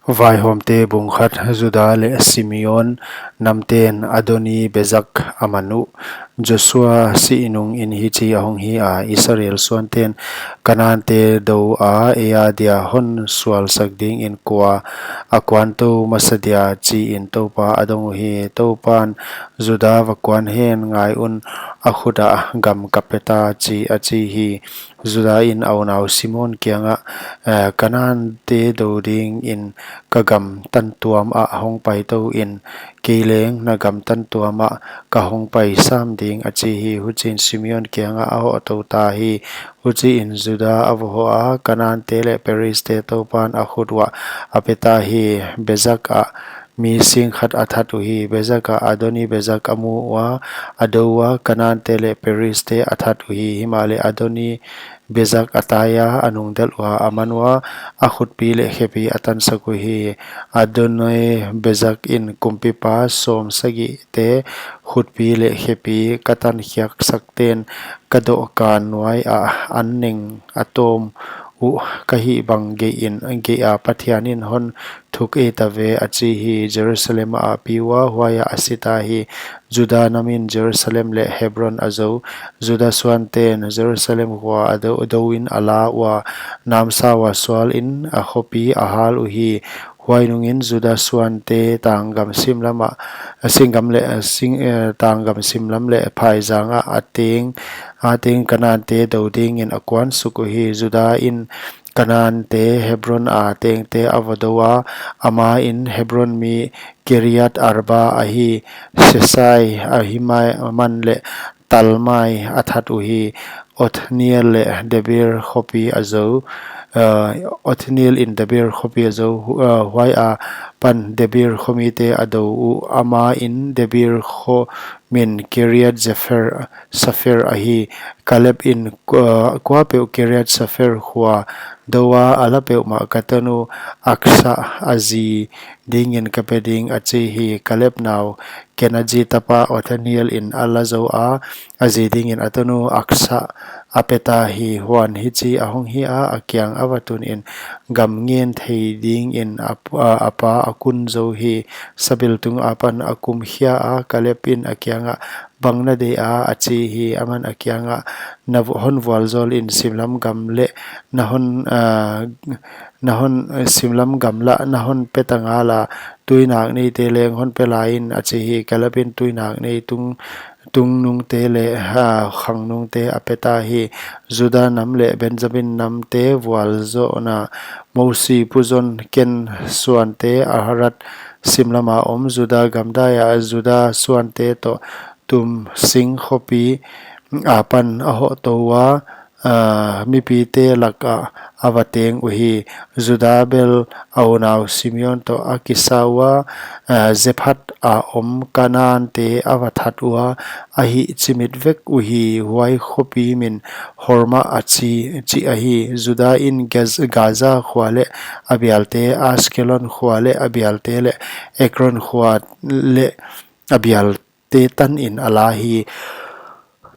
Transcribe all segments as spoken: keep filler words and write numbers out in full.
Vaihawmte bung khat. Juda leh Simeon namten Adoni Bezek a man uh. Joshua sih nungin hichi a hong hi a, Israel suanten Kanante dou a, ei adia hon sualsak dingin kua a kuantou masa dia, chiin Toupa a dong uhi. Toupan Juda va kuan hen, ngai un, a khut ah gam ka peta, chi, a chi hi. Juda in a unau Simeon kiangah, eh, Kanante dou dingin ka gam tantuam ah hong paitou in, kei leng na gam tantuam ah ka hong pai sam ding, a chi hi. Huchiin Simeon kiangah a hohtou ta hi. Huchiin Juda a va hoh a, Kanante leh Perizte Toupan a khut uah a peta hi. Bezek ah mi sing khat a that uhi. Bezek ah Adoni Bezek a mu ua, a dou ua, Kanante leh Perizte a that uhi. Himahleh Adoni Bezek a tai a, a nungdelh ua, a man ua, a khutpi leh khepi a tansak uhi. Adoni Bezek in, kumpipa sawmsagihte khutpi leh khepi ka tankhiak sakten ka dohkan nuai ah an neng a tawm uh ka hih bang geihin, geih a Pathian in hon thuk ei ta ve, a chi hi. Jerusalem ah a pi ua, huaiah a si ta hi. Juda namin Jerusalem leh Hebron a zou. Juda suanten Jerusalem khua a dou, dou in a la ua, namsau a sualin a khopi a hal uhi. Huai nungin Juda suante tanggam simlam ah, a singgam leh, a sing, eh, tanggam simlam leh phaizang ah a teng, a teng Kanante dou dingin a kuan suk uhi. Juda in Kanante Hebron a tengte a va dou a, ama in Hebron mi Kiriat Arba ahi, Sesai, Ahiman leh Talmai a that uhi. Othniel leh Debir khopi a zou, eh, Othniel in Debir khopi a zou, hu-, eh, huai apan Debir khomite a dou uh. Ama in Debir kho min Kiriat Sepher, Sepher ahi. Kaleb in kua, kuapeuh Kiriat Sepher khua dou a, a la peuhmah ka tanu Aksa a zi dingin ka pe ding, a chi hi. Kaleb nau Kenazi tapa Othniel in a la zou a, a zi dingin a tanu Aksa a peta hi. Huan hichi a hong hi a, a kiang a va tun in, gam ngen thei dingin a, a, a pa a kun zou hi. Sabiltung apan a kum khia a, Kaleb in a kiangah, bang na deih a, a chi hi. Aman a kiangah, na vu-, hon vualzawl in simlam gam leh, na hon, ah, na hon, eh, simlam gam lah na hon pe ta ngal a, tuinak neite leng hon pe lai in, a chi hi. Kaleb in tuinak nei tung, tungnungte leh, ah, khangnungte a pe ta hi. Juda nam leh Benjamin namte vualzawhna. Mosi puzon Ken suante Ararat simlam a om, Juda gamdai ah Juda suante toh Tumsing khopi apan a hohtou ua, ah, mipite lak ah a va teng uhi. Juda bel a unau Simeon toh a kisa ua, ah, Zephath a om Kanante a va that ua, a hihchimit vek uhi. Huai khopi min Horma a chi, chi ahi. Juda in Gaz-, Gaza khua leh a bialte, Ashkelon khua leh a bialte leh Ekron khua leh a bial te tan in a la hi.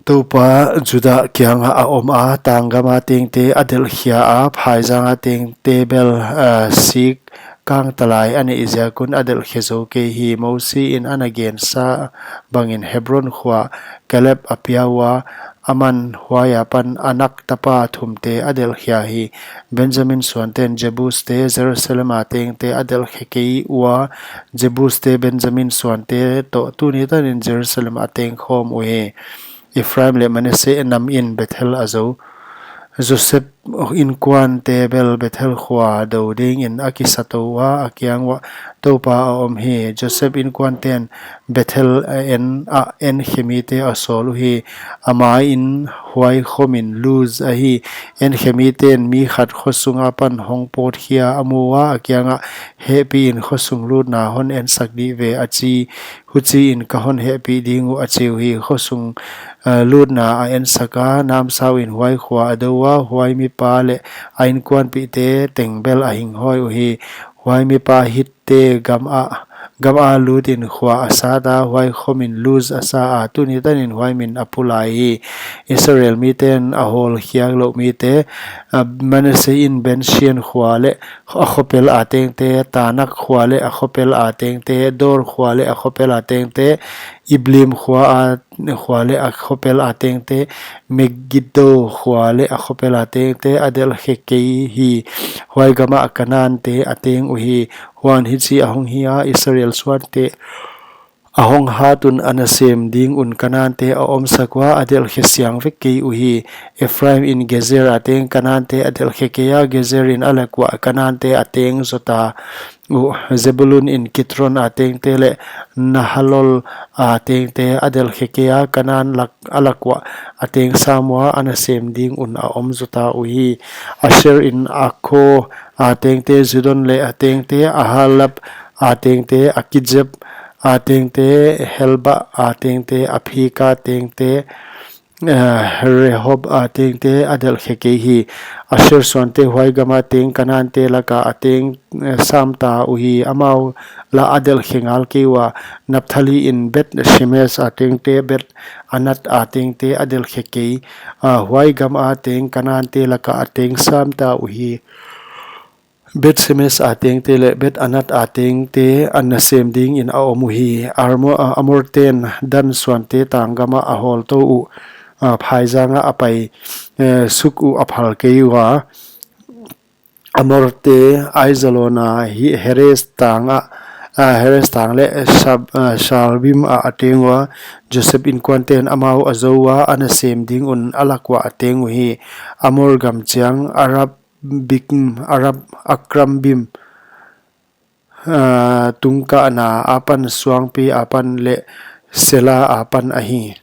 Toupa Juda kiangah a om a, tanggam a tengte a delhkhia a, phaizang a tengte bel, ah, sik kangtalai a neih ziak un a delhkhe zou kei hi. Mosi in ana gensa bangin Hebron khua Kaleb a pia ua, aman huai apan Anak tapa thumte a delhkhia hi. Benjamin suanten Jebuste, Jerusalem a tengte a delhkhe kei ua, Jebuste Benjamin suante toh tuni tanin Jerusalem a teng khawm uhi. Ephraim leh Manasseh nam in Bethel a zou. Joseph inkuante bel Bethel khua dou dingin a kisa tou ua, a kiang uah Toupa a om hi. Joseph inkuanten Bethel a en, a enkhe mite a sawl uhi. Ama in huai kho min Luz ahi. Enkhe miten mi khat khosung apan hong pawtkhia a mu ua, a kiangah, hehpih in khosung lutna hon ensak dih ve, a chi. Huchiin ka hon hehpih ding uh, a chi uhi. Khosung, eh, lutna a ensak a, namsau in huai khua a dou ua, huai mipa leh a inkuanpihte teng bel a hinghawi uhi. Huai mipa Hit te gam ah, gam a lutin khua a sat a, huai kho min Luz a sa a, tuni tanin huai min a pulai hi. Israel miten a hawlkhiak louh mite, Manasseh in Bethshean khua leh a khopel a tengte, Taanak khua leh a khopel a tengte, Dor khua leh a khopel a tengte, Ibleam khua a, khua leh a khopel a tengte, Megiddo khua leh a khopel a tengte a delhkhe kei hi. Huai gam ah Kanaante a teng uhi. Huan hichi ahong hi a, Israel suante ahong hat un a nasem ding un Kanaante a omsak ua, a delhkhe siang vek kei uhi. Ephraim in Gezer a teng Kanaante a delhkhe kei a, Gezer in a lak uah Kanaante a teng zota uh. Zebulun in Kitron a tengte leh Nahalol a tengte a delhkhe kei a, Kanaan lak, a lak uah a teng sam ua, a nasem ding un a om zota uhi. Asher in Akko a tengte, Zidon leh a tengte, Ahalab a tengte, Akjib a tengte, Helba a tengte, Aphik a tengte, Rehob a tengte a delhkhe kei hi. Asher suante huai gam a teng Kanaante lak ah a teng samta uhi, amau lah a delhkhe ngal kei ua. Naphtali in Beth Shemesh a tengte, Beth Anath a tengte a delhkhe kei. Huai gam a teng Kanaante lak ah a teng samta uhi. Beth Shemesh a tengte leh Beth Anath a tengte a nasem dingin a om uhi. Amorten Dan suante tang gam ah a hawltou uh, phaizang ah a pai suk uh a phal kei ua. Amorte Aizalon a Heres tang ah, Heres tang leh Shaalbim ah a teng ua. Joseph inkuanten amau a zou ua, a nasem ding un a lak uah a teng uhi. Amor gam chiang Arab Bim, Arab, Akrabim, tungkahna apan, suangpi apan leh Sela apan ahi.